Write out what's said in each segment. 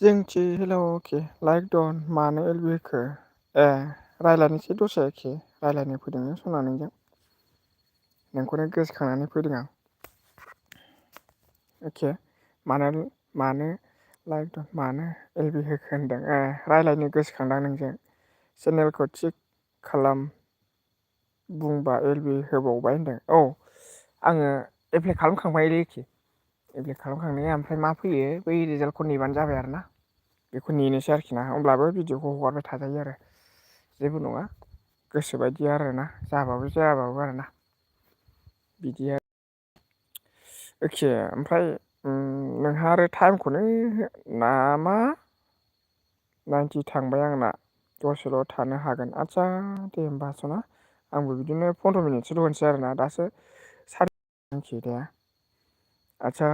जोंथि hello अके like दन मानो LB होखो ए रायज्लायनोसै दसे एखे रायज्लायनो फैदोंनो सना नोंजों नोंखौनो गोसोखांनानै फैदों आं एखे मानो लाइक मानो एलबि होखो होनदों रायज्लायनो गोसोखांदां नोंजों चेनेलखौ थिग खालाम बुंबा एलबि होबावबाय होनदों औ आङो एप्लाइ खालामखांबायलै एखे एप्लाइ खालामखांनाया ओमफ्राय मा फैयो बै रिजाल्टखौ नेबानो जाबाय आरो ना बेखौ नेनोसै आरोखि ना होमब्लाबो भिडिअखौ हगारबाय थाजायो आरो जेबो नङा गोसोबायदि आरोना जाबाबो जायाबाबो आरोना बिदि एखे ओमफ्राय नोंहा आरो टाइमखौनो नामा नाइनटि थांबाय आंना दसेल' थानो हागोन आदसा दे होमबा सना आंबो बिदिनो 15 मिनिटसोल' होनोसै आरोना दासो सारि दे आदसा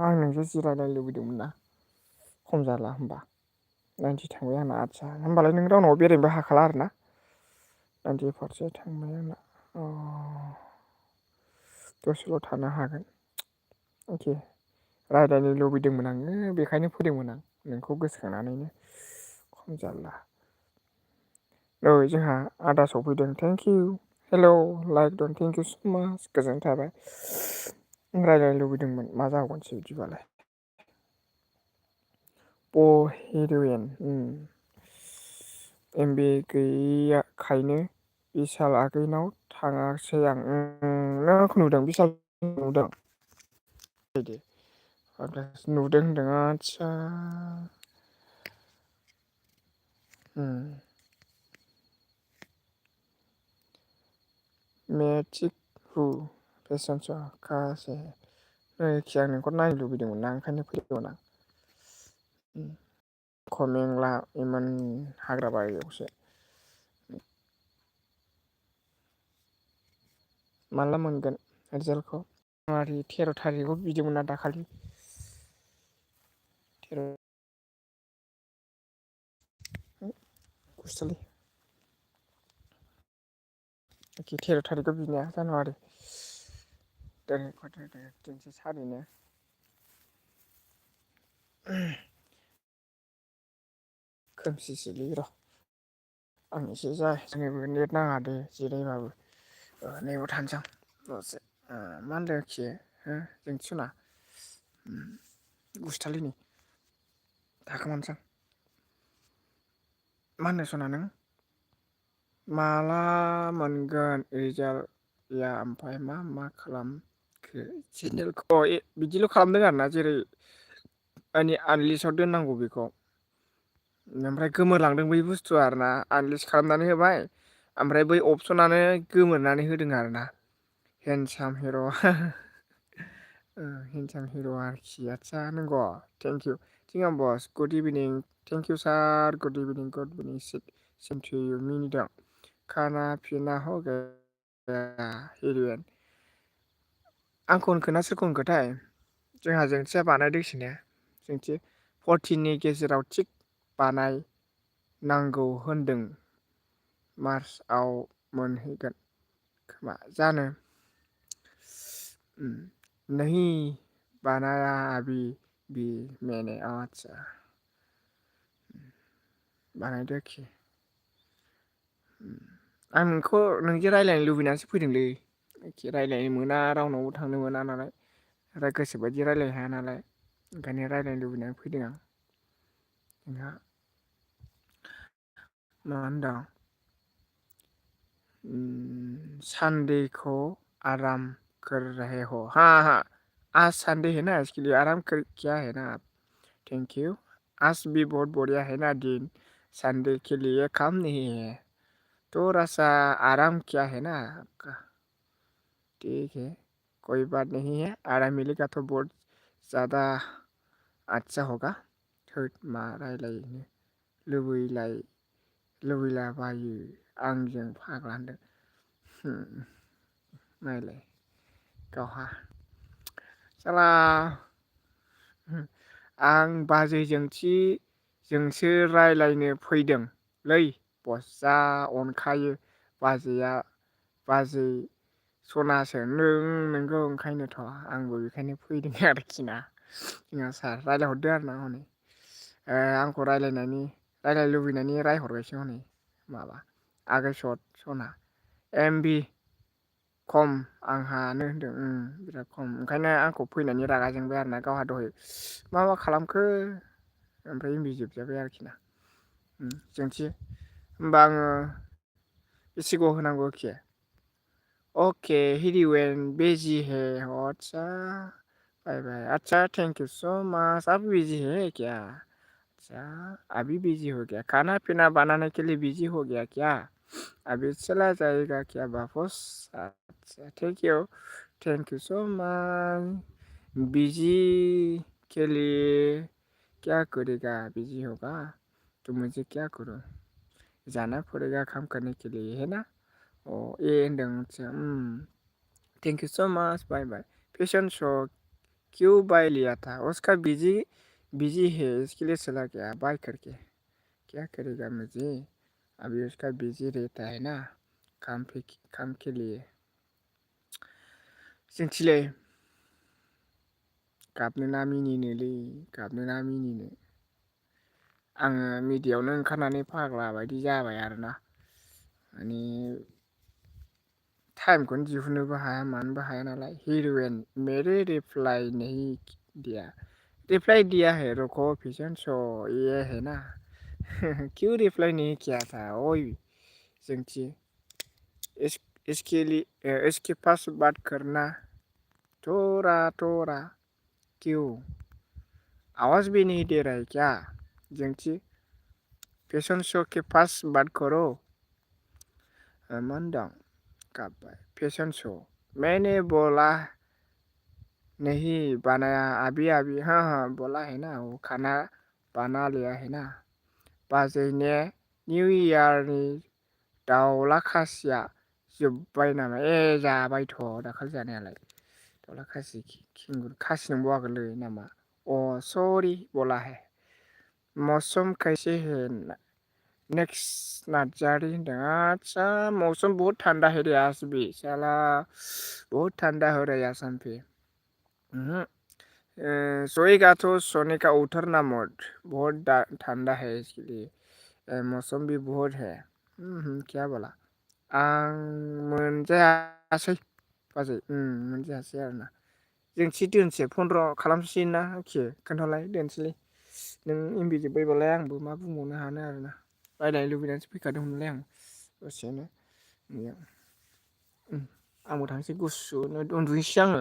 आं नोंजों जिरायनो लुबैदोंमोन ना खम जाला होमबा 90 थांबाय आंना आदसा होमबालाय नों रावनाव बेरायनोबो हाखाला आरो ना 90 थांबाय आंना अ दसेल' थानो हागोन अके रायज्लायनो लुबैदोंमोन आङो बेखायनो फैदोंमोन आं नोंखौ गोसोखांनानैनो खम जाला औ जोंहा आदा सफैदों थेंकिउ हेलौ लाइक दं थेंकिउ स' माच गोजोननाय थाबाय रायज्लायनो लुबैदोंमोन मा जाबावगोनसै बिदिबालाय हिर'येन एमबि गैयाखायनो बिशाल आगैनाव थाङासै आं नों आंखौ नुदों बिशाल नुदों दे नुदों होनदों आदसा मेथिक हु फेसन श' खासे एखि आं नोंखौ नायनो लुबैदोंमोन ना ओंखायनो फैदोंमोन आं खमेंला इमान हाग्राबारियावसो माला मोनगोन रिजाल्टखौ जानुवारि 13 थारिखआव बिदोंमोन ना दाखालि 13 एखे 13 थारिखआव बिनाया जानुवारि दिनैसो 4 ने खोमसिसोलै र' आं एसे जोंनिबो नेट नाङा दे जिरायबाबो नैबाव थानोसै आं दसे मा होनदों एखे हो जोंथि सना गुस्टालिनि थाखोमानोसै आं मा होननो सना नों माला मोनगोन रिजाल्टया ओमफ्राय मा खालामखो चेनेलखौ बिदिल' खालामदों आरोना जेरै माने आनलिस्टाव दोननांगौ बेखौ ओमफ्राय गोमोरलांदों बै बुस्थुआ आरोना आनलिस्ट खालामनानै होबाय ओमफ्राय बै अपसनानो गोमोरनानै होदों आरोना हेन्डसाम हिर' हेन्डसाम हिर' आरोखि आदसा नंगौ थेंकिउ थिंगां बस good evening thank you sir good evening same to you मिनिदों खाना पिना हो गया हिर'येन आंखौ होनखोना सोरखौ होनखोथाय जोंहा जोंथिया बानायदोंसै ने जोंथि 14नि गेजेराव थिग बानाय नांगौ होनदों मार्चआव मोनहैगोन खोमा जानो नहीं बानाया अभी भी मैंने आच्छा बानायदो एखे आं नोंखौ नोंजों रायज्लायनो लुबैनानैसो फैदोंलै एखे रायज्लायनो मोना रावनावबो थांनो मोना नालाय गोसोबायदि रायज्लायनो हाया नालाय ओंखायनो रायज्लायनो लुबैनानै फैदों आं जोंहा मा होनदों संडे को आराम कर रहे हो हाँ हाँ आज संडे है ना इसके लिए आराम कर क्या है ना आप थैंक यू आज भी बहुत बढ़िया है ना दिन संडे के लिए काम नहीं है थोड़ा सा आराम क्या है ना आपका ठीक है कोई बात नहीं है आराम मिलेगा तो बहुत ज़्यादा अच्छा होगा थोद मा रायलायनो लुबैलाबायो आंजों फाग्ला होनदों नायलाय गावहा साला आं बाजैजोंसो रायलायनो फैदोंलै बस जा अनखायो बाजै सनासो नोंगौ ओंखायनोथ' आंबो बेखायनो फैदों आरोखि ना जोंहा सार रायज्लायहरदो आरो ना हनै आंखौ रायलाय लुबैनायनि रायहरबायसो हनै माबा आगै सना MB खम आंहानो होनदों बिराद खम ओंखायनो आंखौ फैनायनि रागा जोंबाय आरोना गावहा दहाय मा खालामखो ओमफ्राय MB जोबजाबाय आरोखि ना जोंथि होमबा आङो बेसेबां होनांगौ ओके ही वेंट बिजी है अच्छा बाय बाय अच्छा थैंक यू सो मच आप बिजी है क्या अच्छा अभी बिजी हो गया खाना पीना बनाने के लिए बिजी हो गया क्या अभी चला जाएगा क्या वापस अच्छा thank you so much busy के लिए क्या करेगा बिजी होगा तो मुझे क्या करूँ जाना पड़ेगा काम करने के लिए है ना ये होनदों आदसा thank you so much bye bye fashion show क्यों बाय लिया था उसका बिजी है इसके लिए चला गया बाय करके क्या करेगा मुझे अभी उसका बिजी रहता है ना काम के लिए जोंथिलै गाबनो ना मिनिनो आङो मिडियायावनो ओंखारनानै फाग्ला बायदि जाबाय आरोना माने टाइमखौनो दिहुननोबो हाया मानोबो हाया नालाय हिर'इन मेरे रिप्लाई नहीं दिया रिप्लाई दिया है रुको फैशन शो ये है ना क्यों रिप्लाई नहीं किया था ओए जोंथि इसके पास बात करना थोड़ा क्यों आवाज़ भी नहीं दे रहा है क्या जोंथि फैशन शो के पास बात करो मंदं गाबबाय फैशन शो मैंने बोला नहीं बनाया अभी हाँ बोला है ना वो खाना बना लिया है ना बाजै ने न्यू इयारनि दाउला खासिया जोब्बाय नामा जाबायथ' दाखालि जानायालाय दाउला खासि नंबावागोनलै नामा सॉरी बोला है मौसम कैसे है नेक्स्ट नार्जारी होनदों अच्छा मौसम बहुत ठंडा है रे आज भी साला बहुत ठंडा हो रहा है आसाम पे सोएगा तो सोने का उतरना मत बहुत ठंडा है इसके लिए मौसम भी बहुत है क्या बोला आं मोनजायासै बाजै मोनजायासै आरोना जोंथि दोनसै 15 खालामसै ना खोन्थालाय दोनसैलै नों MB जोब्बायबालाय आंबो मा बुंबावनो हानो आरोना रायलायनो लुबैनानैसो फैखादोंमोनलाय आं दसेनो आंबो थांसै गुसुनो उन्दुनोसै आङो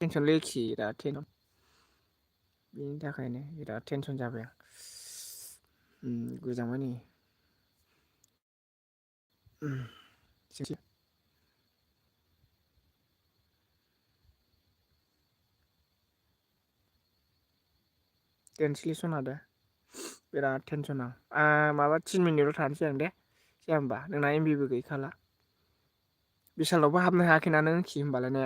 टेनसनलै बिराद टेनसन बेनि थाखायनो बिराद टेनसन जाबाय आं गोजांबाय नै दोनसैलै सना दे बिराद टेनसन आं माबा 3 मिनिटल' थानोसै आं दे जाया होमबा नोंना MBबो गैखाला बिशालावबो हाबनो हायाखैना नों होमबालाय ने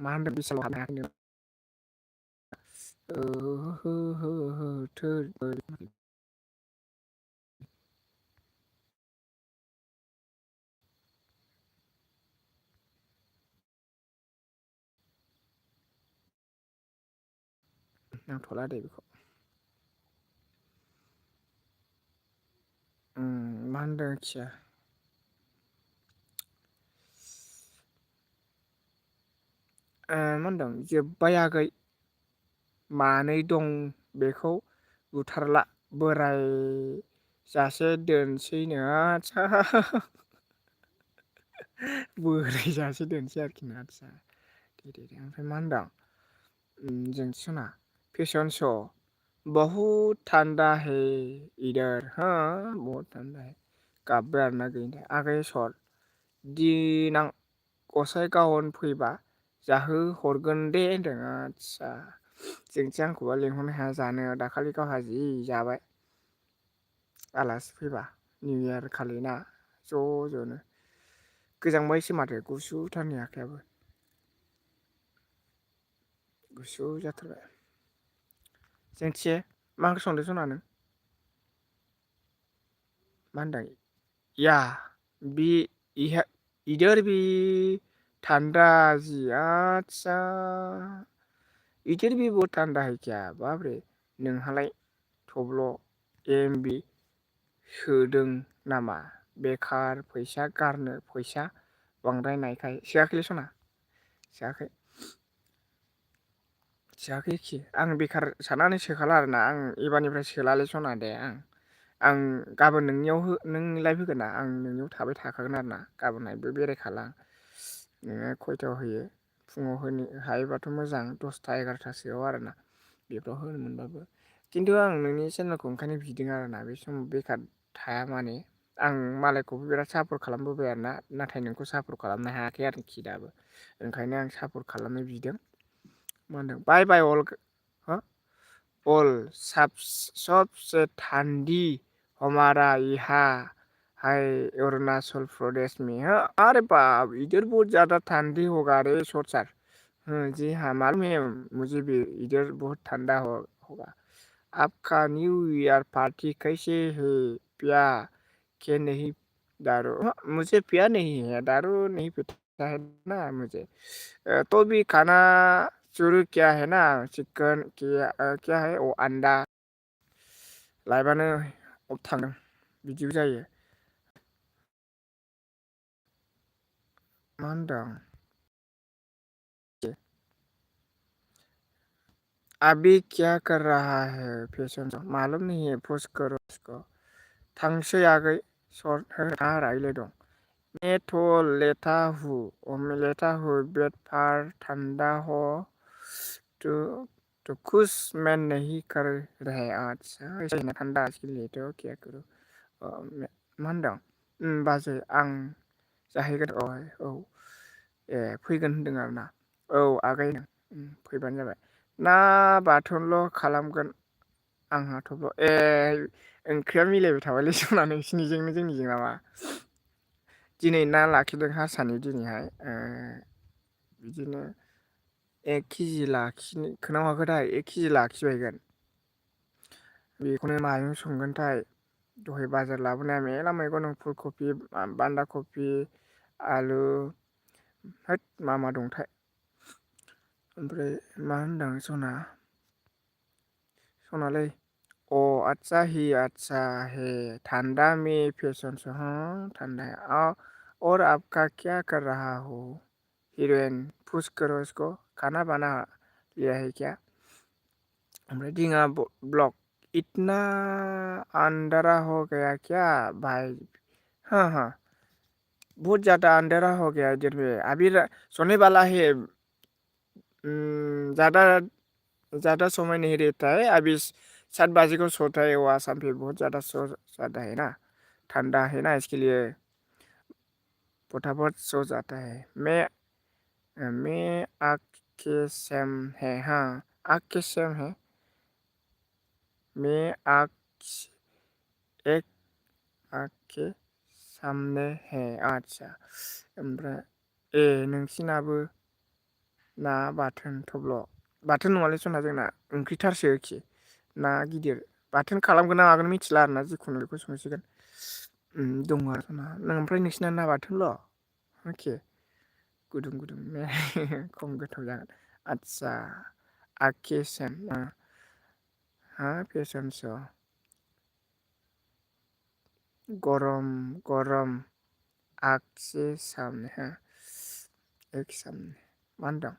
मा होनदों बिशालाव हाबनो हायाखै नांथ'ला दे बेखौ मा होनदों मा होनदों जोब्बाय आगै मानै दं बेखौ बुथारला बोराय जासे दोनसैनो आदसा बोराय जासे दोनसै आरोखि ना आदसा दे ओमफ्राय मा होनदों जोंथि सना फेशन शो बहुत ठंडा है इधर बहुत ठंडा है गाबबाय आरोना गैयिनि आगै सर दिनां गसाइ गावन फैबा जाहो हरगोन दे होनदों आदसा जोंथि आंखौबा लिंहरनो हाया जानो दाखालि गावहा जि जाबाय आलासि फैबा निउ इयार खालि ना ज'नो गोजांबायसो माथो गुसुथारनि आखायाबो गुसु जाथारबाय जोंथि मा ओंख्रि संदों सना नों मा होनदों या इधर भी ठंडा जी अच्छा इधर भी बहुत ठंडा है क्या बाप रे नोंहालाय थब्ल' एमबि सोदों नामा? बेखार फैसा गारनो फैसा बांद्रायनायखाय सोआखैलै सना सोआखै एखे आं बेखार साननानै सोखाला आरोना आं एबारनिफ्राय सोलालै सना दे आं गाबोन नों लाइभ होगोन ना आं नोंनियाव थाबाय थाखागोन आरो ना गाबोनहायबो बेरायखाला नोङो खयथायाव होयो फुङाव होनो हायोबाथ' मोजां 10था 11थासोआव आरोना बेफ्राव होनो मोनबाबो खिन्थु आं नोंनि चेनेलखौ ओंखायनो बिदों आरोना बे समाव बेखार थाया माने आं मालायखौबो बिराद सापर्ट खालामबोबाय आरोना नाथाय नोंखौ सापर्ट खालामनो हायाखै आरोखि दाबो ओंखायनो आं सापर्ट खालामनो बिदों मा होनदों बाय बाय ऑल सबसे ठंडी हमारा यहाँ है अरुणाचल प्रदेश में है अरे बाप इधर बहुत ज़्यादा ठंडी होगा रे शॉर्ट सर जी हाँ मालूम है मुझे भी इधर बहुत ठंडा होगा आपका न्यू ईयर पार्टी कैसे है पिया के नहीं दारू मुझे पिया नहीं है दारू नहीं पीता है ना मुझे तो भी खाना शुरू किया है ना चिकन क्या है वो अंडा लाइबानो अब थांदों बिदिबो जायो मा होनदों अभी क्या कर रहा है फैशन शो मालूम नहीं है पोस्ट करो उसको थांसै आगै शर्ट रायलाय दं मैं तो लेता हूँ बेड पर ठंडा हो तो कुछ मैं नहीं कर रहे अच्छा ऐसे ठंडा इसके लिए तो क्या करूँ मा होनदों बाजै आं जाहैगोन औ ए फैगोन होनदों आरोना औ आगै फैबानो जाबाय ना बाथोनल' खालामगोन आंहाथ' ओंख्रिया मिलायबाय थाबायलै सना नोंसिनिजोंनो जोंनिजों नामा दिनै ना लाखिदों हारसानि दिनैहाय बिदिनो 1 केजि लाखिनो हागोनथाय 1 केजि लाखिबायगोन बेखौनो माजों संगोनथाय दहाय बाजार लाबोनाया मेला मैगं दं फुल कबि बान्दा कबि आलु होद मा दंथाय ओमफ्राय मा होनदों सनालै अच्छा है ठंडा में फैशन शो हाँ ठंडा है और आपका क्या कर रहा हो हीरोइन पुश करो इसको खाना बना लिया है क्या ओमफ्राय दिङा ब्लग इतना अंधेरा हो गया क्या भाई हाँ बहुत ज़्यादा अंधेरा हो गया इधर में अभी सोने वाला है ज़्यादा ज़्यादा समय नहीं रहता है अभी 7 बजे को सोता है वो आसाम पे बहुत ज़्यादा सो जाता है ना ठंडा है ना इसके लिए फटाफट सो जाता है मैं आँख के सेम है हाँ आँख के सेम है मैं एक आँख के सामने है आच्छा ओमफ्राय नोंसिनाबो ना बाथोन थब्ल' बाथोन नङालै सना जोंना ओंख्रिथारसो आरोखि ना गिदिर बाथोन खालामगोन ना मागोन मिथिला आरोना जिखुनु बेखौ संसिगोन दङ आरो ओमफ्राय नोंसिना ना बाथोनल' अके गुदुं खम गोथाव जागोन आदसा आके सेम हाँ फेशन श' गरम आँख से सामने हाँ एक सामने मा होनदों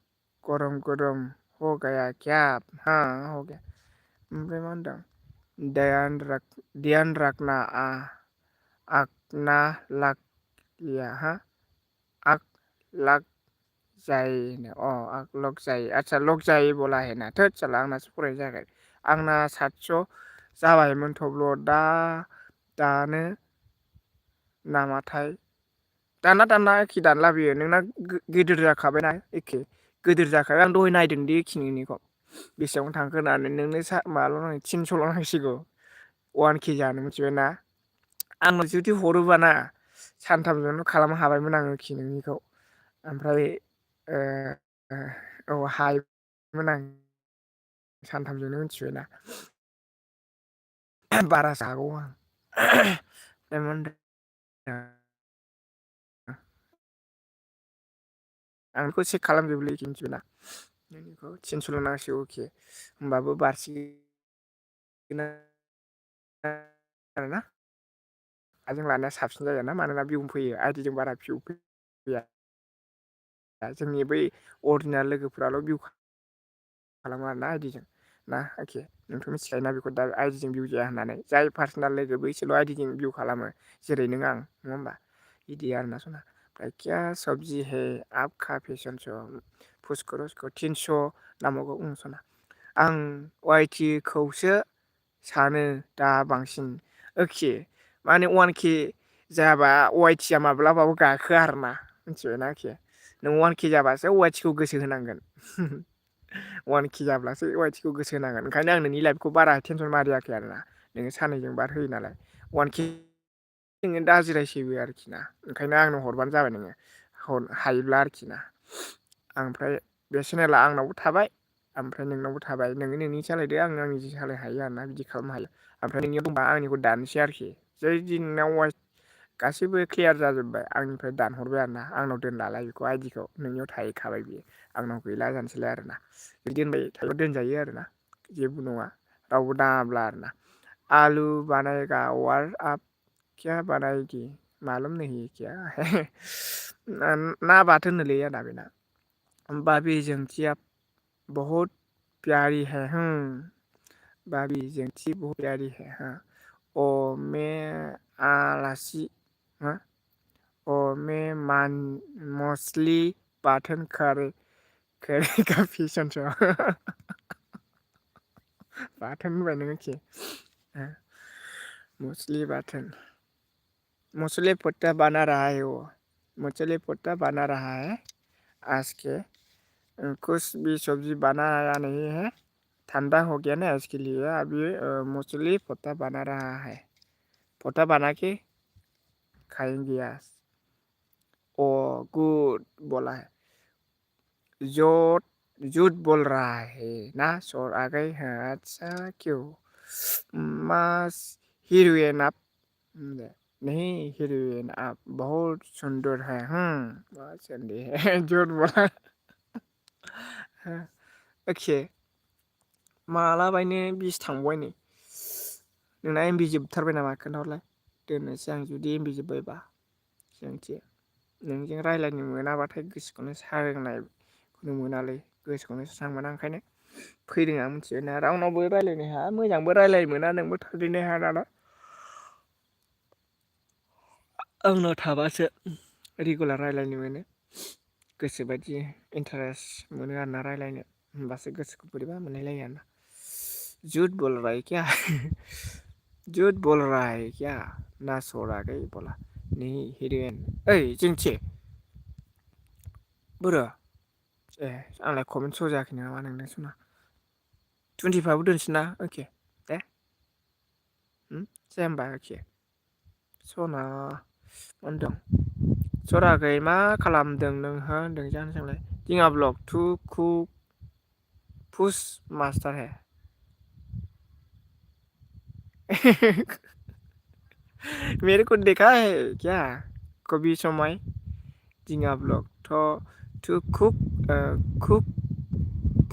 गरम हो गया क्या हाँ हो गया ओमफ्राय मा होनदों ध्यान रखना आँख ना लग लिया हाँ आँख लग जायो आँख लग जायो आच्छा लग जायो बोला है ना थोद साला आंनासो फरायनाय जायाखै आंना 700 जाबायमोन थब्ल' दानो नामाथाय दाना एखे दानला बियो नोंना गिदिर जाखाबायना एखे गिदिर जाखाबाय आं दहाय नायदों दि एखे नोंनिखौ बेसेबां थांखो होननानै नोंनो माल' 300ल' नांसिगौ 1K जानो मिथिबायना आंनो जुदि हरोबा ना सानथामजोंनो खालामनो हाबायमोन आङो खि नोंनिखौ ओमफ्राय औ हायोमोन आं सानथामजोंनो मिथिबायना बारासो हागौ आं आं बेखौ चेक खालामजोबोलै मिथिबायना नोंनिखौ 300ल' नांसिगौ अके होमबाबो बारसिगोन आरोना जों लानाया साबसिन जायो ना मानोना भिउ फैयो आइडिजों बारा भिउ फैया जोंनि बै अरिजिनेल लोगोफोराल' भिउ खालामो आरोना आइडिजों ना एखे नोंथ' मिथिखायोना बेखौ दा आइडिजों भिउ जाया होननानै जाय पार्सनेल लोगो बैसोरल' आइडिजों भिउ खालामो जेरै नों आं नङा होमबा बिदि आरोना सना ओमफ्राय क्या सब्जी है आपका फेशन शो फुसखौ 300 नांबावगौ सना आं वाइटिखौसो सानो दा बांसिन ओके माने 1K जाबा वाइटिया माब्लाबाबो गाखोआ आरोना मिथिबायना एखे नों 1K जाबासो वाइटिखौ गोसो होनांगोन 1K जाब्लासो वाइटिखौ गोसो होनांगोन ओंखायनो आं नोंनि लाइफखौ बारा टेनसन मारियाखै आरोना नोङो साननैजों बार होयो नालाय 1K नोङो दा जिरायसैबो आरोखि ना ओंखायनो आंनो हरबानो जाबाय नोङो हायोब्ला आरोखि ना ओमफ्राय बे चेनेला आंनावबो थाबाय ओमफ्राय नोंनावबो थाबाय नोङो नोंनि सालायदो आं आंनि जि सालाय हायो आरोना बिदि खालामनो हायो ओमफ्राय नोंनियाव दंबा आंनिखौ दानसै आरोखि जै दिन नोंनाव गासैबो क्लियार जाजोब्बाय आंनिफ्राय दानहरबाय आरोना आंनाव दोनलालाय बेखौ आइडिखौ नोंनियाव थाहैखाबाय बियो आंनाव गैला जानोसैलाय आरोना बिदि दोनबाय थायोबा दोनजायो आरोना जेबो नङा रावबो दाङाब्ला आरोना आलु बानायगा वार्ड क्या बनाएगी मालूम नहीं क्या है ना बाथोन होनोलै आदा बेना भाभी जोंथि आप बहुत प्यारी है भाभी जोंथि बहुत प्यारी है हाँ ओ मैं आलासी हाँ ओ मैं मछली बाथोन करेगा फेशन शो बाथोन होनबाय नोङो के मछली बाथोन मछली पट्टा बना रहा है वो मछली पट्टा बना रहा है आज के कुछ भी सब्जी बनाया नहीं है ठंडा हो गया ना इसके लिए अभी मछली पट्टा बना रहा है पट्टा बना के खाएंगे आज ओ गुड बोला है जो झूठ बोल रहा है ना सर आ गई है अच्छा क्यों मास हीरोइन आप नहीं हीरोइन आप बहुत सुंदर है बहुत सुंदर है झूठ बोला ओके माला बायनो 20 थांबाय नै नोंना एमबि जोबथारबाय नामा खोन्थाहरलाय दोननोसै आं जुदि एमबि जोब्बायबा जोंथि नोंजों रायज्लायनो मोनाबाथाय गोसोखौनो सारोंनायखौनो मोनालै गोसोखौनो स्रां मोना ओंखायनो फैदों आं मिथिबायना रावनावबो रायज्लायनो हाया मोजांबो रायज्लायनो मोना नोंबो थादेरनो हाया नालाय आंनाव थाबासो रेगुलार रायज्लायनो मोनो गोसोबायदि इन्टारेस्ट मोनो आरोना रायज्लायनो होमबासो गोसोखौ बोरैबा मोनलायलायो आरोना झूठ बोल रहा है क्या झूठ बोल रहा है क्या ना सर आ गई बोला नहीं हीरोइन ओइ जोंथि बोरो ए आंलाय कमेन्ट श' जायाखै नामा नोंना सना 25 दोनसै ना अके दे जाया होमबा अके सना होनदों सराखै मा खालामदों नोंहा होनदों जानोसैलाय दिङा ब्लक टु कुक पुस मास्टार है मेरे को देखा है क्या कभी समय दिङा ब्लक तो टू कुक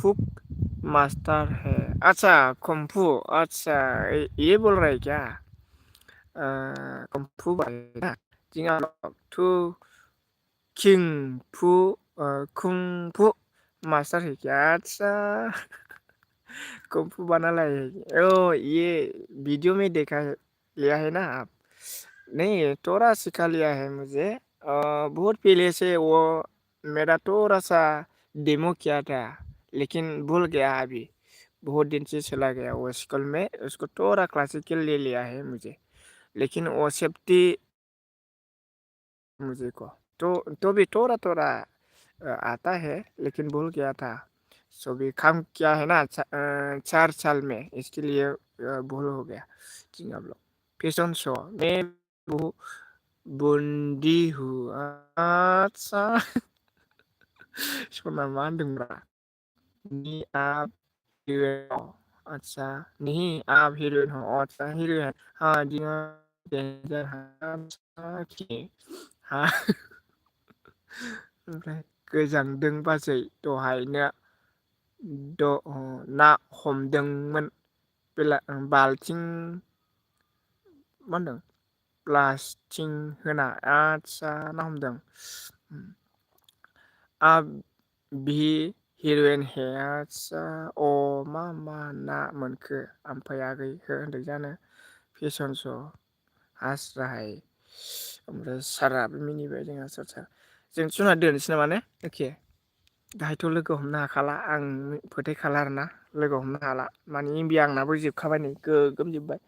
कुक मास्टर है अच्छा कुंफू अच्छा ये बोल रहा है क्या कुंफू भाई ना दिङा ब्लक टू किंग फू कुंफू मास्टर है क्या अच्छा कुंफू बना लाए ओ ये वीडियो में देखा लिया है ना आप नहीं थोड़ा सिखा लिया है मुझे बहुत पहले से वो मेरा थोड़ा सा डेमो किया था लेकिन भूल गया अभी बहुत दिन से चला गया वो स्कूल में उसको थोड़ा क्लासिकल ले लिया है मुझे लेकिन वो सेफ्टी मुझे को तो भी थोड़ा थोड़ा आता है लेकिन भूल गया था सो भी काम किया है ना 4 साल में इसके लिए भूल हो गया जी आप लोग फैशन शो मैं बुंदी हूँ अच्छा सना मा होनदोंब्रा नि आप हीरोइन हो अच्छा नहीं आप हीरोइन हो अच्छा हीरोइन हाँ जी डेंजर हाँ हाँ ओमफ्राय गोजांदों बाजै दहायनो ना हमदोंमोन बाल्थिं मा होनदों प्लास्टिं होना आदसा ना हमदों बि हिर'इन हे आदसा मा ना मोनखो ओमफ्राय आगै हो होनदों जानो फेसन श' हास्राहाय ओमफ्राय साराबो मिनिबाय जोंहा जों सना दोननोसै नामा ने एखे दाहायथ' लोगो हमनो हाखाला आं फोथायखाला आरोना लोगो हमनो हाला माने इमबि आंनाबो जोबखाबाय नै गोगोम जोबबाय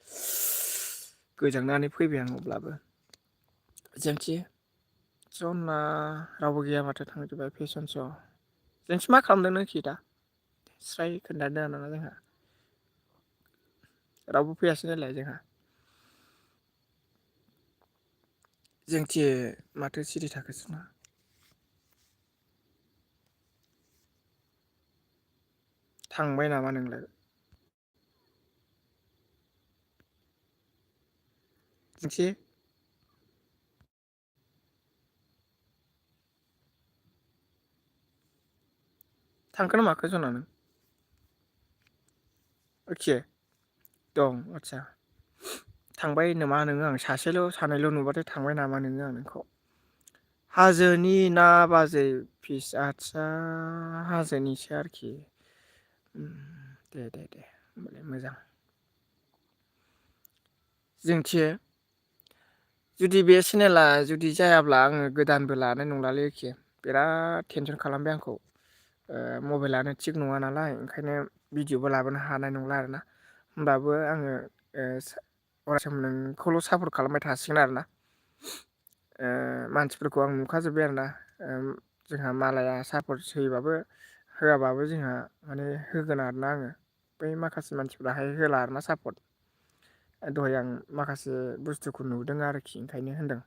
गोजांनानै फैबाय आं अब्लाबो जोंथि जना रावबो गैया माथो थांजोब्बाय फेसन श' जोंसो मा खालामदों नोखि दा स्राय खोन्थादो आरोना जोंहा रावबो फैयासै नालाय जोंहा जोंथि माथो सिरि थाखो सना थांबाय नामा नोंलाय जोंथि थांखोना माखो जना नों अके दं आदसा थांबाय नामा नोङो आं सासेल' सानैल' नुबाथाय थांबाय नामा नोङो आं नोंखौ हाजोनि ना बाजै फिस आदसा हाजोनिसो आरोखि दे होमबालाय मोजां जोंथि जुदि बे चेनेला जुदि जायाब्ला आङो गोदानबो लानाय नंलालै एखे बिराद टेनसन खालामबाय आंखौ मबाइलानो थिग नङा नालाय ओंखायनो भिडिअबो लाबोनो हानाय नंला आरोना होमबाबो आङो अरायसम नोंखौल' सापर्ट खालामबाय थासिगोन आरोना मानसिफोरखौ आं नुखाजोब्बाय आरोना जोंहा मालाया सापर्ट होयोबाबो होआबाबो जोंहा माने होगोन आरोना आङो बै माखासे मानसिफ्राहाय होला आरोना सापर्ट दहाय आं माखासे बुस्थुखौ नुदों आरोखि ओंखायनो होनदों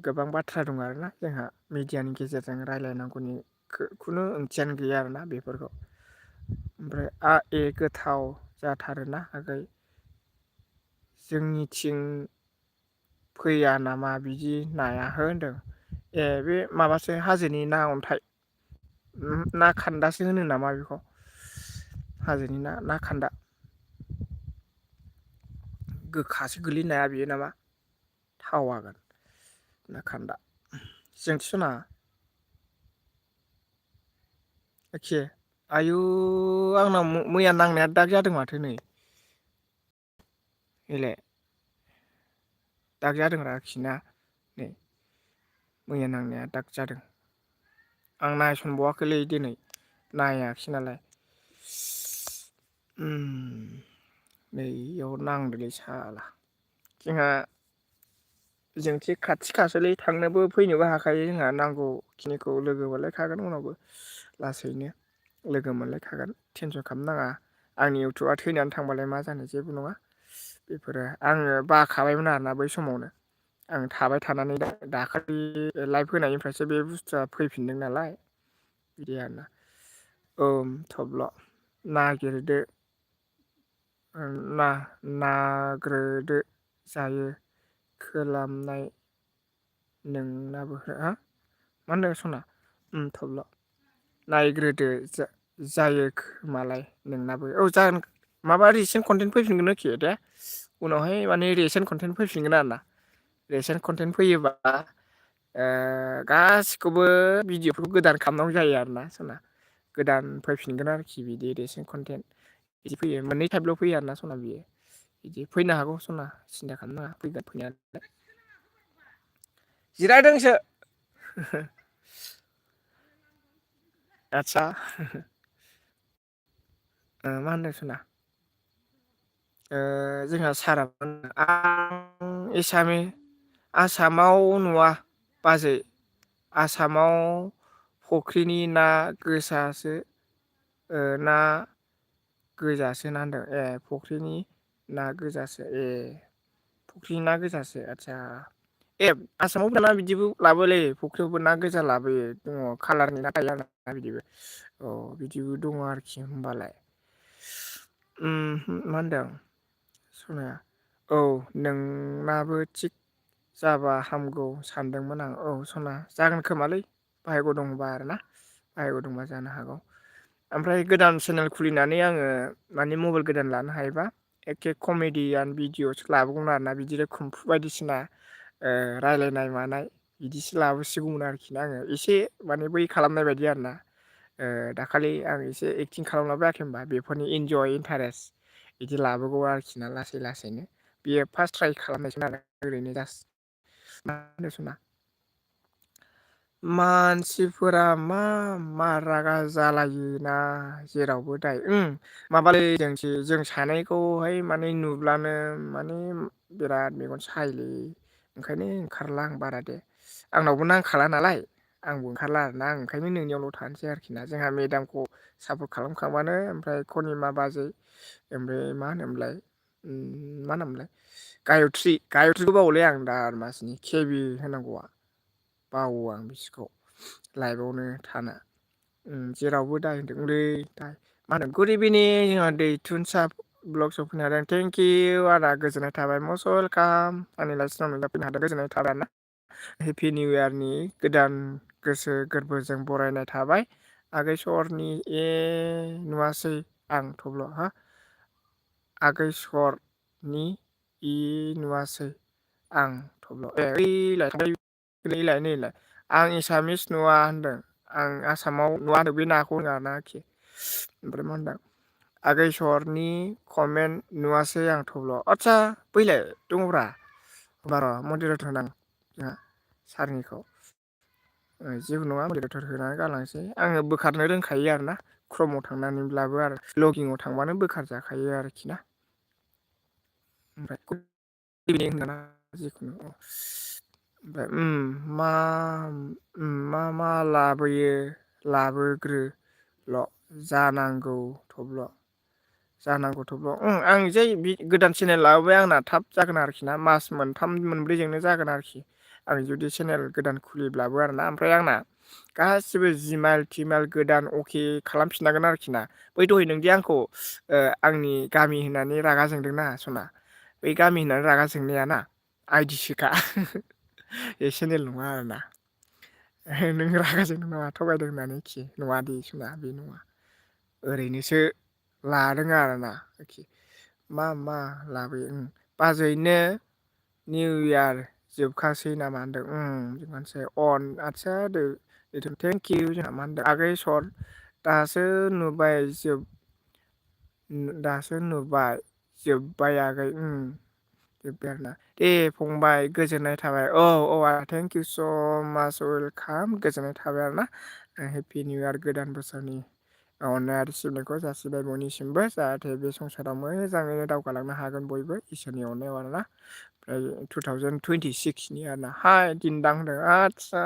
गोबां बाथ्रा दं आरोना जोंहा मिडियानि गेजेरजों रायलायनांगौनि खुनु ओंथियानो गैया आरोना बेफोरखौ ओमफ्राय गोथाव जाथारोना आगै जोंनिथिं फैया नामा बिदि नाया हो होनदों बे माबासो हाजोनि ना अन्थाइ ना खान्दासो होनो नामा बेखौ हाजोनि ना खान्दा गोखासो गोलैनो हाया बियो नामा थावागोन ना खान्दा जोंथि सना एखे आयु आंनाव मैया नांनाया दाग जादों माथो नै इलाय दाग जादों आरोखि ना नै मैया नांनाया दाग जादों आं नायसनबावाखैलै दिनै नायाखिसै नालाय नैयाव नांदोलै साला जोंहा जोंथि खाथि खासोलै थांनोबो फैनोबो हाखायो जोंहा नांगौखिनिखौ लोगो मोनलायखागोन उनावबो लासैनो लोगो मोनलायखागोन टेनसन खालामनो नाङा आंनि इउटुबा थैनानै थांबालाय मा जानो जेबो नङा बेफोरो आङो बाखाबायमोन आरोना बै समावनो आं थाबाय थानानै दाखालि लाइभ होनायनिफ्रायसो बे बुस्थुआ फैफिनदों नालाय बिदि आरोना थब्ल' नागिरदो नाग्रोदो जायो खालामनाय नोंनाबो मा होनदों सना थब्ल' नायग्रोदो जायो खोमालाय नोंनाबो जागोन माबा रिसेन्ट कन्टेन्ट फैफिनगोन आरोखि दे उनावहाय माने रिसेन्ट कन्टेन्ट फैफिनगोन आरोना रिसेन्ट कन्टेन्ट फैयोबा गासिखौबो भिडिअ'फोरखौ गोदान खालामनांगौ जायो आरोना सना गोदान फैफिनगोन आरोखि बिदि रिसेन्ट कन्टेन्ट बिदि फैयो मोननै टाइपल' फैयो आरोना सना बियो बिदि फैनो हागौ सना सिन्था खालामनाङा फैगोन फैनायालाय जिरायदोंसो आदसा मा होनदों सना जोंहा सारा आं आसामाव नुवा बाजै आसामाव फुख्रिनि ना गोसासो ना गोजासो ना होनदों फुख्रिनि ना गोजासो फुख्रिनि ना गोजासो आदसा आसामावबो दाना बिदिबो लाबोलै फुख्रियावबो ना गोजा लाबोयो दङ कालारनि ना थायो आरोना बिदिबो बिदिबो दङ आरोखि होमबालाय मा होनदों सनाया नोंनाबो थिग जाबा हामगौ सानदोंमोन आं सना जागोन खोमालै भायग' दंबा आरोना भायग' दंबा जानो हागौ ओमफ्राय गोदान चेनेल खुलिनानै आङो माने मबाइल गोदान लानो हायोबा एखे कमेडियान भिडिअ'सो लाबोगौमोन आरोना बिदिनो खुम्फु बायदिसिना रायलायनाय मानाय बिदिसो लाबोसिगौमोन आरोखि ना आङो एसे माने बै खालामनाय बायदि आरोना दाखालि आं एसे एक्टिं खालामलाबायाखै होनबा बेफोरनि इन्जय इन्टारेस्ट बिदि लाबोगौ आरोखि ना लासै लासैनो बियो फार्स्ट ट्राइ खालामनायसो नालाय ओरैनो जास्ट मा होनो सना मानसिफोरा मा रागा जालायोना जेरावबो दाय माबालै जों सानैखौहाय माने नुब्लानो माने बिराद मेगन सायोलै ओंखायनो ओंखारला आं बारा दे आंनावबो नांखाला नालाय आंबो ओंखारला आरोना आं ओंखायनो नोंनियावल' थानोसै आरोखि ना जोंहा मेदामखौ सापर्ट खालामखांबानो ओमफ्राय कनिमा बाजै ओमफ्राय मा होनोमोनलाय मा नामलाय गायत्रिखौ बावोलै आं दा मासनि केबि होनांगौआ बावो आं बिसिखौ लाइभआवनो थाना जेरावबो दाय होनदोंलै दाय मा होनो गुड इभिनिं जोंहा दैथुनसा ब्लग सफैनो हादों थेंकिउ आदा गोजोननाय थाबाय मस्ट वेलकाम आंनि लाइफ स्टाइलाव नुजाफैनो हादों गोजोननाय थाबाय आरोना हेपि निउ इयारनि गोदान गोसो गोरबोजों बरायनाय थाबाय आगै सरनि नुवासै आं थब्ल' हा आगै सरनि नुवासै आं थब्ल' नैलाय आं एसामिस नुवा होनदों आं आसामाव नुवा होनदों बे नाखौ होनदों आरोना आरोखि ओमफ्राय मा होनदों आगै सरनि कमेन्ट नुवासै आं थब्ल' आदसा बैलाय दङब्रा बार' मन्दिराव थांदां जोंहा सारनिखौ जेबो नङा मडिरेटर होनानै गालांसै आङो बोखारनो रोंखायो आरोना क्रमआव थांनानैब्लाबो आरो लगिंआव थांबानो बोखारजाखायो आरोखि ना ओमफ्राय जिखुनु ओमफ्राय मा लाबोयो लाबोग्रोल' जानांगौ थब्ल' आं जै गोदान चेनेल लाबोबाय आंना थाब जागोन आरोखि ना मास मोनथाम मोनब्रैजोंनो जागोन आरोखि आं जुदि चेनेल गोदान खुलिब्लाबो आरोना ओमफ्राय आंना गासिबो जिमाइल टिमाइल गोदान अके खालामफिननांगोन आरोखि ना बै दहाय नोंदि आंखौ आंनि गामि होननानै रागा जोंदोंना सना बै गामि होननानै रागा जोंनायाना आइदिसोखा बे चेनेल नङा आरोना नों रागा जोंदों नामा थगायदों होननानै खि नङा दे सना बे नङा ओरैनोसो लादों आरोना आरोखि मा लाबोयो बाजैनो निउ इयार जोबखासै नामा होनदों जोबखासै अन आदसा थेंकिउ जोंहा मा होनदों आगै सर दासो नुबाय जोब्बाय आगै जोब्बाय आरोना दे फंबाय गोजोननाय थाबाय औ आदा थेंकिउ स' माच वेलकाम गोजोननाय थाबाय आरो ना हेपि निउ इयार गोदान बोसोरनि अननाय आरो सिबिनायखौ जासिबाय बयनिसिमबो जाहाथे बे संसाराव मोजाङैनो दावगालांनो हागोन बयबो इसोरनि अननायाव आरोना ओमफ्राय 2026नि आरोना हाय दिनदां होनदों आदसा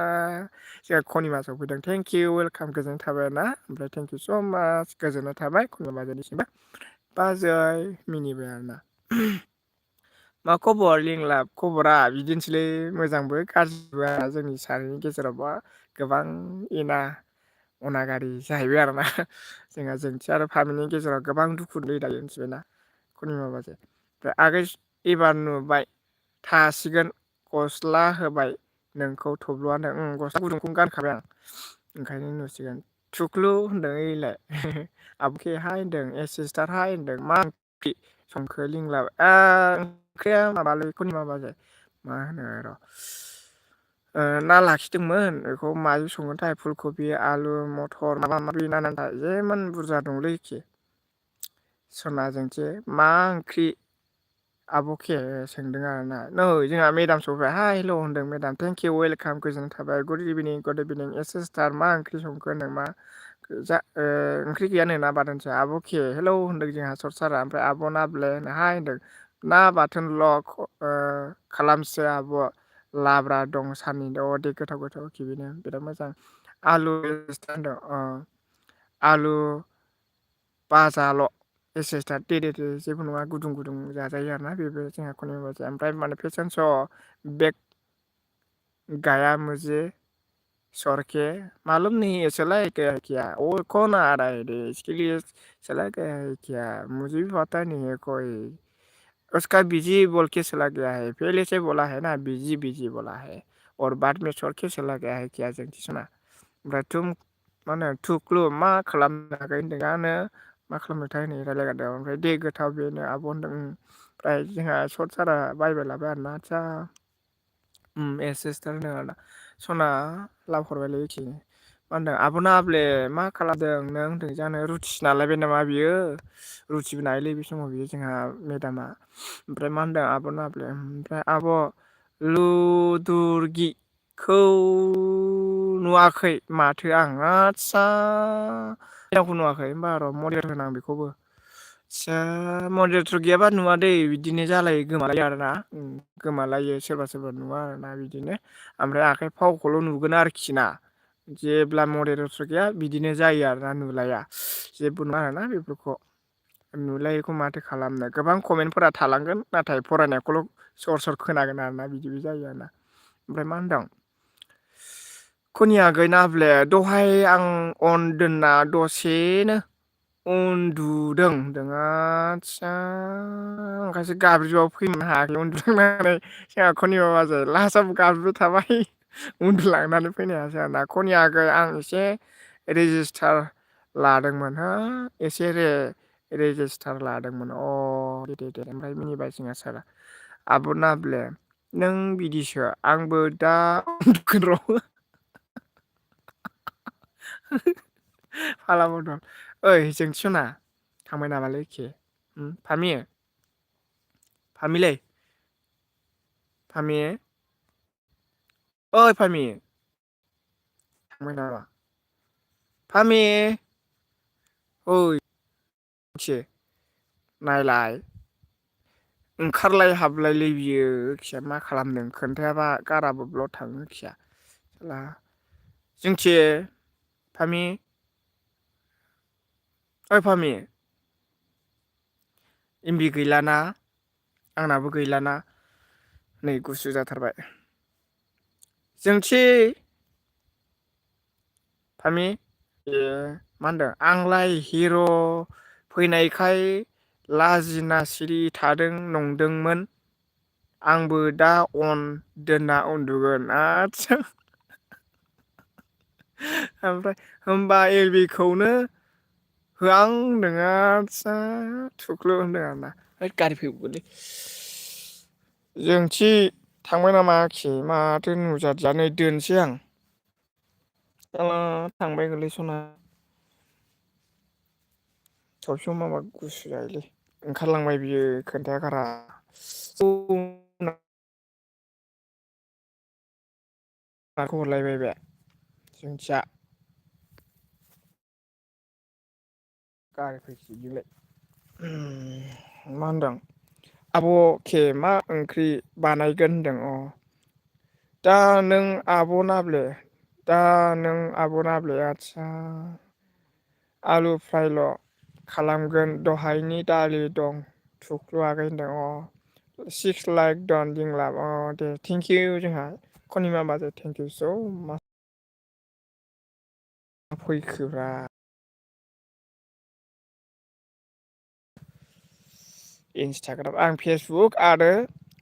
जोंहा खनिमा सफैदों थेंकिउ वेलकाम गोजोननाय थाबाय ना ओमफ्राय थेंकिउ स' माच गोजोननाय थाबाय खनिमा बाजैनिसिमबो बाजै मिनिबाय आरोना मा खबर लिंलाब खबरा बिदिनोसैलै मोजांबो गाज्रिबो आरो जोंनि सानैनि गेजेरावबा गोबां अनागारि जाहैबाय आरोना जोंहा जोंथि आरो फामिलिनि गेजेराव गोबां दुखु दायो मिथिबायना खनिमा बाजै ओमफ्राय आगै एबार नुबाय थासिगोन गस्ला होबाय नोंखौ थब्ल'आनो गस्ला गुदुंखौनो गानखाबाय आं ओंखायनो नुसिगोन थुख्लु होनदों ओइलाय आब'खे हाय होनदों सिस्टार हाय होनदों मा ओंख्रि संखो लिंलाब ओंख्रिया माबालै खनिमा बाजै मा होनो र' ना लाखिदोंमोन बेखौ माजों संगोनथाय फुलकबि आलु मथर माबा माबि नानानथा जेमोन बुरजा दंलै एखे सना जोंथि मा ओंख्रि आब'खे सोंदों आरोना नै जोंहा मेदाम सफैबाय हाय हेल' होनदों मेदाम थेंकिउ वेलकाम गोजोननाय थाबाय गुड इभिनिं सिस्टार मा ओंख्रि संखो होनदों मा ओंख्रि गैयानो ना बाथोनसो आब'खे हेलौ होनदों जोंहा सरसारा ओमफ्राय आब' नाब्ले हाय होनदों ना बाथोनल' खालामसै आब' लाब्रा दं साननि दे गोथाव बेनो बिराद मोजां आलु होनदों आलु बाजाल' सिस्टार दे जेबो नङा गुदुं जाजायो आरोना बेबो जोंहा खनिमा बाजै ओमफ्राय माने फेशन श' बेग गाया मुझे सर के मालूम नहीं है चला है क्या वो कौन आ रहा है रे इसके लिए चला गया है क्या मुझे भी पता नहीं है कोई उसका बिजी बोल के चला गया है पहले से बोला है ना बिजी बोला है और बाद में छोड़ के चला गया है क्या जोंथि सना ओमफ्राय मा होनो थुख्लु मा खालामनो हागोन होनदों आंनो मा खालामनोथाय नै रायलायगारदों ओमफ्राय दै गोथाव बेनो आब' होनदों ओमफ्राय जोंहा सर्ट सारा बायबाय लाबाय आरोना आदसा एस होनदों आरोना सना लाभ हरबायलै इखि मा होनदों आब'ना आबले मा खालामदों नों होनदों जानो रुटि नालायबाय नामा बियो रुटिबो नायोलै बे समाव बियो जोंहा मेदामा ओमफ्राय मा होनदों आब' नाब्ले ओमफ्राय आब' लुदुरगिखौ नुवाखै माथो आं आदसा खौ नुवाखै होमबा र' मडेल होनो आं बेखौबो आदसा मन्दिरथ' गैयाबा नुवा दै बिदिनो जालायो गोमालायो आरोना गोमालायो सोरबा सोरबा नुवा आरोना बिदिनो ओमफ्राय आखाइ फावखौल' नुगोन आरोखि ना जेब्ला मडेलथ' गैया बिदिनो जायो आरोना नुलाया जेबो नङा आरोना बेफोरखौ नुलायैखौ माथो खालामनो गोबां कमेन्टफोरा थालांगोन नाथाय फरायनायखौल' सर सर खोनागोन आरोना बिदिबो जायो आरोना ओमफ्राय मा होनदों खनिया गैनाब्ले दहाय आं अन दोनना दसेनो उन्दुदों होनदों आदसा ओंखायसो गाबज्रिबाबो फैनो हायाखै उन्दुलांनानै जोंहा खनिमा बाजै लास्टआव गाबज्रिबाय थाबाय उन्दुलांनानै फैनो हायासै आरोना खनिया आगै आं एसे रेजिस्टार लादोंमोन हो एसे रेजिस्टार लादोंमोन दे ओमफ्राय मिनिबाय जोंहा सारा आब' नाब्ले नों बिदिसो आंबो दा उन्दुगोन र' फाला बदल ओइ जोंथि सना थांबाय नामालै एखे फामि फामिलै फामि ओइ फामि थांबाय नामा फामि ओइ नायलाय ओंखारलाय हाबलायलै बियो खिया मा खालामदों खोन्थायाबा गाराबो ब्लद थाङो खिया जोंथि फामि ओइ फामि एमबि गैलाना आंनाबो गैलाना नै गुसु जाथारबाय जोंथि फामि ए मा होनदों आंलाय हिर' फैनायखाय लाजिना सिरि थादों नंदोंमोन आंबो दा अन दोनना उन्दुगोन आदसा ओमफ्राय होमबा एलबिखौनो होआं होनदों आदसा थुख्लु होनदों आरोना है गारि फैबावगोनलै जोंथि थांबाय नामा आखि माथो नुजादिया नै दोनसै आं थांबाय गोलै सना सबसमाय माबा गुसु जायोलै ओंखारलांबाय बियो खोन्थाया गारा खौ हरलायबाय बे जोंथिया गारि फैखियोलाय मा होनदों आब' के मा ओंख्रि बानायगोन होनदों दा नों आब' नाब्ले आदसा आलु फ्रायल' खालामगोन दहायनि दालि दं थुख्ल' आगै होनदों सिक्स लाइक दन दिंलाब दे थेंकिउ जोंहा खनिमा बाजे थेंकिउ स' माच फैखोब्रा इन्सटाग्राम आं फेसबुक आरो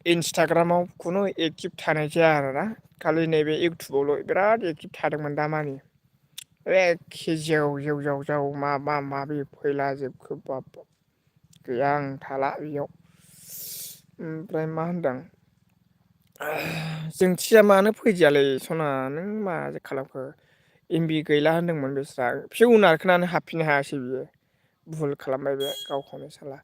इन्सटाग्रामाव खुनु एक्टिभ थानाय जाया आरोना खालि नैबे इउटुबावल' बिराद एक्टिभ थादोंमोन दामानि एखे जेव जाव मा माबि फैला जोबखो बाब गैया आं थाला बेयाव ओमफ्राय मा होनदों जोंथिया मानो फैदियालै सना नों माथो खालामखो एमबि गैला होनदोंमोन बेस्रा फिउ नारखोनानै हाबफिननो हायासै बियो भुल खालामबाय बे गावखौनो साला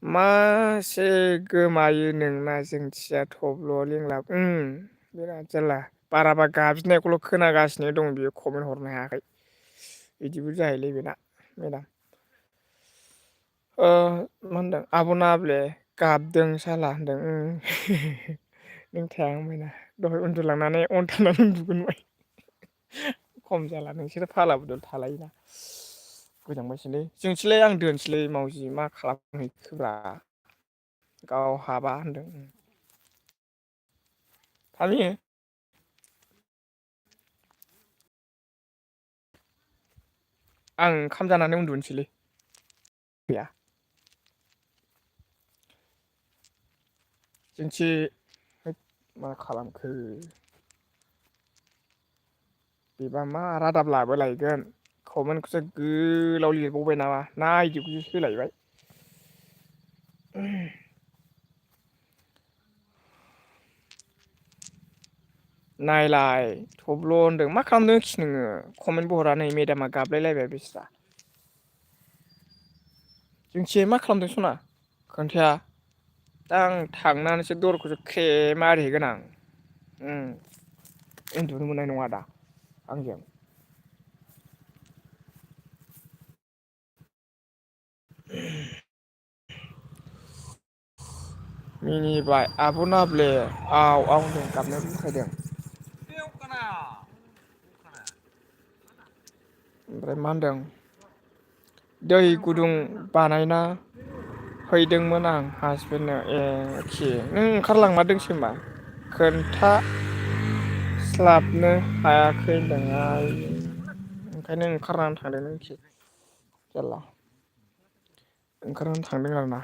मासे गोमायो नोंना जोंथिया थब्ल' लिंलाब बिराद जारला बाराबा गाबज्रिनायखौल' खोनागासिनो दं बियो कमेन्ट हरनो हायाखै बिदिबो जायोलै बेना मेदाम मा होनदों आब' नाब्ले गाबदों साला होनदों नों थाया होनबायना दहाय उन्दुलांनानै अनथांनानै उन्दुगोनबाय खम जाला नोंसोरो फाला बदल थालायोना गोजांबायसोलै जोंथिलाय आं दोनसैलै मावजि मा खालामहैखोब्रा गाव हाबा होनदों फामि आं ओंखाम जानानै उन्दुनोसैलै गैया जोंथि मा खालामखो बेबा मा रादाब लाबोलायगोन कमेन्टखौसो गोलाव लिरबावबाय नामा ना इदिखौसो सोलायबाय। नायलाय थब्ल' होनदों मा खालामदोंखि नोङो कमेन्टबो हरा नै मेदामा गाबलायलायबाय बेस्रा जोंथिजाय मा खालामदों सना खोन्थाया दा आं थांनानैसो दरखौसो खे मारिहैगोन आं उन्दुनो मोननाय नङा दा आंजों मिनिबाय आब' नाब्ले आव होनदों गाबनाय बुरखायदों ओमफ्राय मा होनदों दै गुदुं बानायना हैदोंमोन आं हासबेन्डनो एखि नों ओंखारलांमारदोंसो होमा खोन्थास्लाबनो हायाखै होनदों आइयै ओंखायनो ओंखारनानै थांदों नोंखि जारला ओंखारनानै थांदों आरोना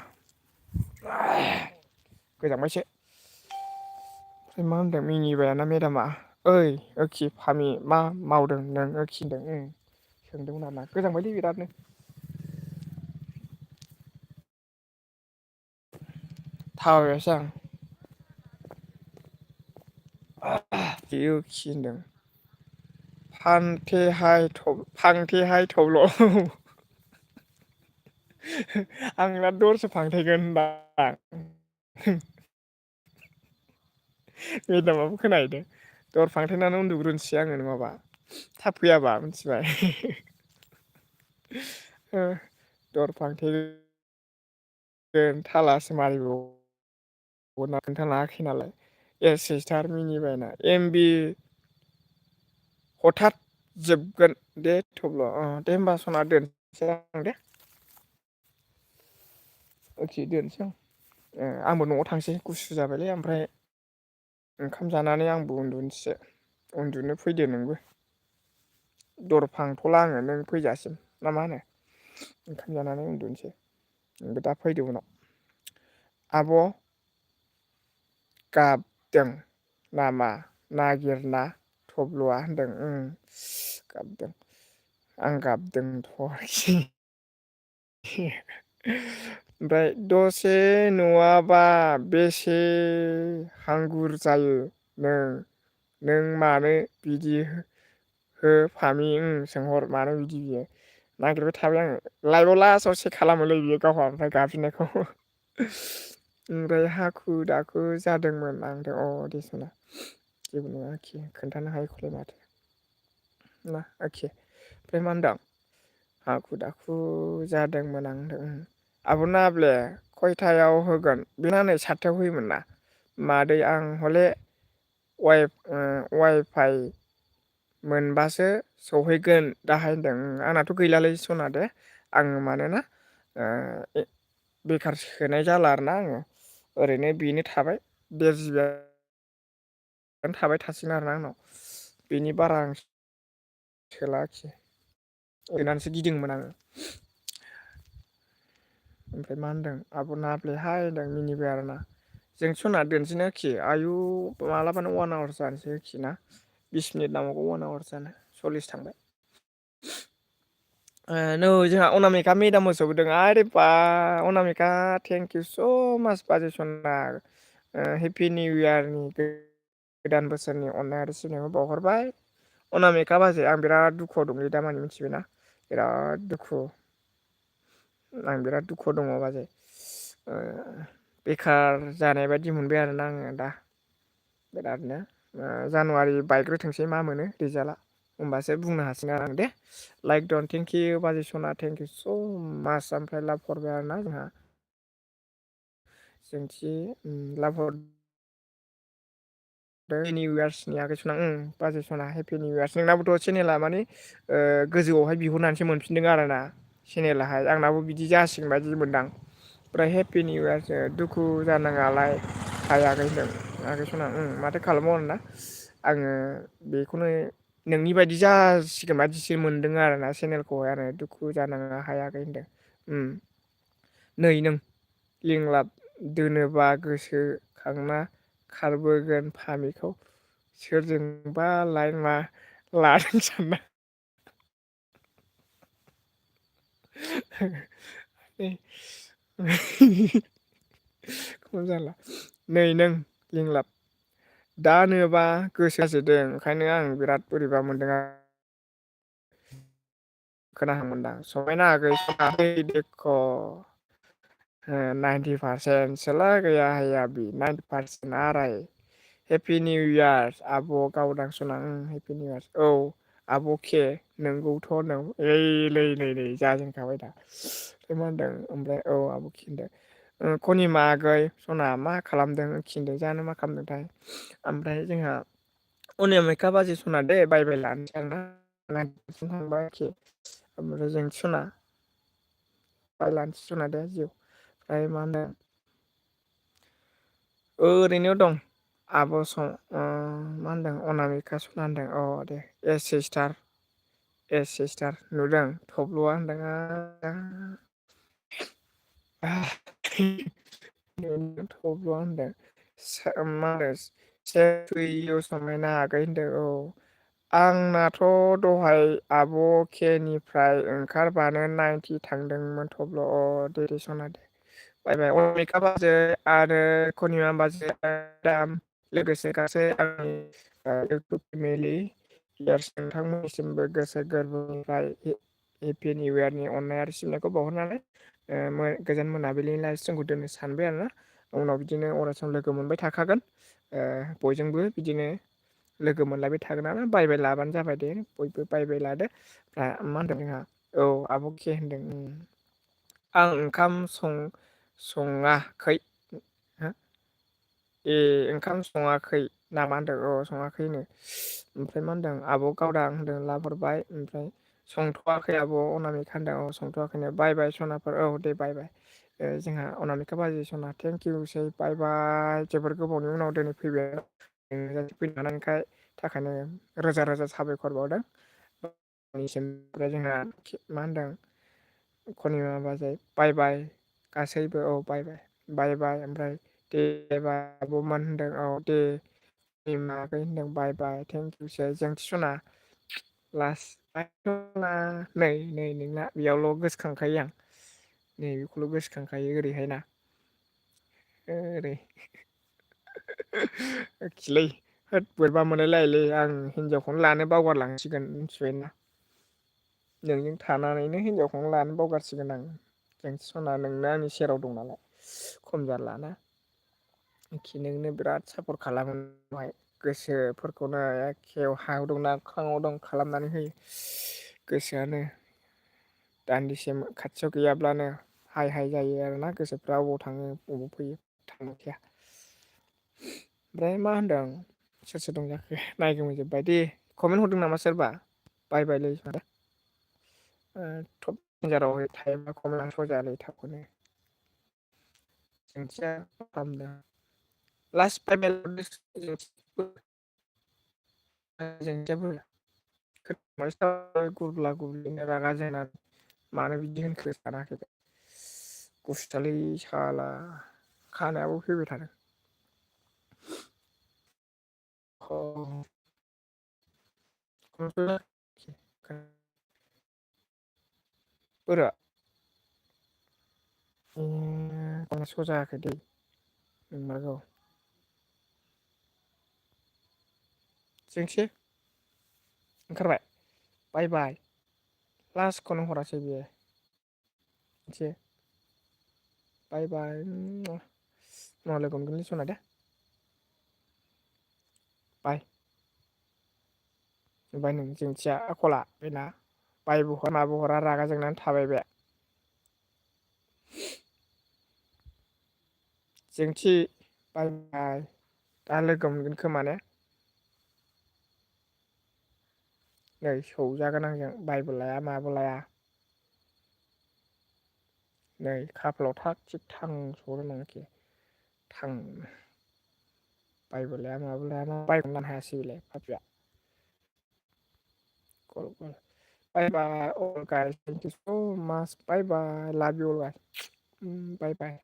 गोजांबायसो ओमफ्राय मा होनदों मिनिबायाना मेदामा ओइ ओखि फामि मा मावदों नों ओखि होनदों सोंदोंमोन आरोना गोजांबायलै बिरादनो थाबायगासिनो आं ओखि होनदों फांथेहाय थब्ल' आं ना दरसो फांथेगोन होनबा मेदामाबो खोनाहैदों दर फांथेनानै उन्दुग्रोनोसै आङो नङाबा थाब फैयाबा मिथिबाय दर फांथे थालासो मारिबाव खोन्थालाङाखै नालाय सिस्टार मिनिबायना एमबि हथात जोबगोन दे थब्ल' दे होमबा सना दोनसै आं दे ओके दोनसै आं आंबो न'आव थांसै गुसु जाबायलै ओमफ्राय ओंखाम जानानै आंबो उन्दुनोसै उन्दुनो फैदो नोंबो दर फांथ'ला आङो नों फैजासिम ना मा होनो ओंखाम जानानै उन्दुनोसै नोंबो दा फैदो उनाव आब' गाबदों नामा नागिरना थब्ल'आ होनदों गाबदों आं गाबदोंथ' आरोखि ओमफ्राय दसे नुवाबा बेसे हांगुर जायो नों मानो बिदि हो फामि सोंहर मानो बिदि बियो नागिरबाय थाबाय आङो लाइभआव लास्टआव चेक खालामोलै बियो गावहा ओमफ्राय गाबज्रिनायखौ ओमफ्राय हाखु दाखु जादोंमोन आं अ दे सना जेबो नङा आरोखि खोन्थानो हायोखौलाय माथो ना आरोखि ओमफ्राय मा होनदों हाखु दाखु जादोंमोन आं होनदों आब' नाब्ले खयथायाव होगोन बेना नै 7थायाव होयोमोन ना मादै आं हले वाइफाइ मोनबासो सहैगोन दाहाय होनदों आंनाथ' गैलालै सना दे आङो मानोना बेखार सोनाय जाला आरोना आङो ओरैनो बेनो थाबाय 1.5 GB थाबाय थासिगोन आरोना आंनाव बेनि बारा आं सोला आरोखि ओरैनानैसो गिदिङोमोन आङो ओमफ्राय मा होनदों आब' नाब्लेहाय होनदों मिनिबाय आरोना जों सना दोनसैना आरोखि आयु मालाबानो 1 आवार जानोसै आरोखि ना 20 मिनिट नांबावगौ 1 आवार जानो 40 थांबाय नै जोंहा अनामिका मेदाम मोसौबोदों आरे बा अनामिका थेंक इउ स' माच बाजै सना हेपि निउ इयारनि गोदान बोसोरनि अननाय आरो सिबिनायखौ बावहरबाय अनामिका बाजै आं बिराद दुखुआव दंलै दामानि मिथिबायना बिराद दुखु आं बिराद दुखुआव दङ बाजै बेखार जानाय बायदि मोनबाय आरोना आङो दा बिरादनो जानुवारि बायग्रोथोंसै मा मोनो रिजाल्टआ होमबासो बुंनो हासिगोन आरो आं दे लाइक दन थेंक इउ बाजै सना थेंक इउ स' माच ओमफ्राय लाभ हरबाय आरोना जोंहा जोंथि लाभ हर हेपि निउ इयार्सनि आगै सना बाजै सना हेपि निउ इयार्स नोंनाबोथ' चेनेला माने गोजौआवहाय बिहरनानैसो मोनफिनदों आरोना चेनेलाहाय आंनाबो बिदि जासिगोन बायदि मोनदां ओमफ्राय हेपि निउ इयारसो दुखु जानाङालाय हाय आगै होनदों आगै सना माथो खालामबावनो ना आङो बेखौनो नोंनि बायदि जासिगोन बायदिसो मोनदों आरोना चेनेलखौहाय आरो दुखु जानाङा हाय आगै होनदों नै नों लिंलाब दोनोबा गोसोखांना खारबोगोन फामिखौ सोरजोंबा लाइन लादों सानना खम जाला नै नों लिंलाब दा नोबा गोसो जासोदों ओंखायनो आं बिराद बोरैबा मोनदों आरो खोनाहांमोनदां समायना आगै सना देखो 90% गैया हैया बि 90% आराय हेपि निउ इयार आब' गावदां सना हेपि निउ इयार औ आब' के नोंगौथ' नों नै जाजेनखाबाय दा मा होनदों ओमफ्राय औ आब' के होनदों कनिमा आगै सना मा खालामदों खिनदों जानो मा खालामदोंथाय ओमफ्राय जोंहा अनियमिका बाजै सना दे बाय लानोसै आरोना 90% थांबाय आरोखि ओमफ्राय जोंथि सना बाय लानोसै सना दे जिउ ओमफ्राय मा होनो ओरैनो दं आब' मा होनदों अनामिका सना होनदों औ दे एस सिस्टार नुदों थब्ल'आ होनदों थब्ल'आ होनदों मा होनो समायना आगै होनदों औ आंनाथ' दहाय आब' केनिफ्राय ओंखारबानो 90 थांदोंमोन थब्ल' अ दे सना दे बाय बाय अनिका बाजै आरो कनिमा बाजै दाम लोगोसे गासै आंनि इउटुब फेमिलि नोंथांमोननिसिमबो गोसो गोरबोनिफ्राय हेपि निउ इयारनि अननाय आरो सिबिनायखौ बावहरनानै गोजोन मोनाबिलिनि लास जोंखौ दोननो सानबाय आरोना उनाव बिदिनो अराय सम लोगो मोनबाय थाखागोन बयजोंबो बिदिनो लोगो मोनलायबाय थागोन आरो बायबाय लाबानो जाबाय दे बयबो बायबाय लादो मा होनदों जोंहा औ आब' के होनदों आं ओंखाम सङाखै ए ओंखाम सङाखै नामा होनदों औ सङाखैनो ओमफ्राय मा होनदों आब' गावदां होनदों लाहरबाय ओमफ्राय संथ'वाखै आब' अनामिका होनदों औ संथ'वाखैनो बाय सनाफोर औ दे बाय जोंहा अनामिका बाजै सना थेंकिउसै बाय बाय जोबोर गोबावनि उनाव दिनै फैबाय फैनो हानायखाय थाखायनो रोजा रोजा साबायखर बावदों ओमफ्राय जोंहा मा होनदों कनिमा बाजै बाय गासैबो औ बाय ओमफ्राय दे आब'मोन होनदों औ दे आगै होनदों बाय थेंकिउसै जोंथि सना लास्ट नै नोंना बेयावल' गोसोखांखायो आं नै बेखौल' गोसोखांखायो ओरैहाय ना ओरै खिलै होद बोरैबा मोनलायलायोलै आं हिनजावखौनो लानो बावगारलांसिगोन मिथिबायना नोंजों थानानैनो हिनजावखौनो लानो बावगारसिगोन आं जोंथि सना नोंनो आंनि सेराव दं नालाय खम जारलाना नोंनो बिराद सापर्ट खालामो बेवहाय गोसोफोरखौनो एखे हायाव दं अख्राङाव दं खालामनानै होयो गोसोआनो दान्दिसे खाथियाव गैयाब्लानो हाय जायो आरोना गोसोफ्रा अबाव थाङो अबाव फैयो थानो थाया ओमफ्राय मा होनदों सोर दं जाखो नायगोमोजोबबाय दे कमेन्ट हरदों नामा सोरबा बायलै माथो टप देनजाराव थायोबा खमलां सजायालै थाबखौनो जोंथिया खालामदों लास्ट जोंथियाबो गुरला गुरलिनो रागा जोंनानै मानो बिदि होनखो सानाखै गुसुथालै साला खानायाबो फैबाय थादों बोरो स जायाखै दै नोंमारगौ जोंथि ओंखारबाय बाय लास्टखौनो हरासै बियो मोनसे बाय उनाव लोगो मोनगोनलै सना दे बाय नुबाय नों जोंथिया आखला बेना बायबो हरा माबो हरा रागा जोंनानै थाबाय बे जोंथि बाय दा लोगो मोनगोन खोमा ने नै सौजागोन आंजों बायबो लाया माबो लाया नै खाफालाव थाग थिग थांसहरो नङाखि थां बायबो लाया माबो लाया मा बाइकनो लानो हायासै बेलाय फाफ्लिया बाय बाय अल गाइस थेंक इउ स' माच बाय बाय लाभ इउ अल बाय बाय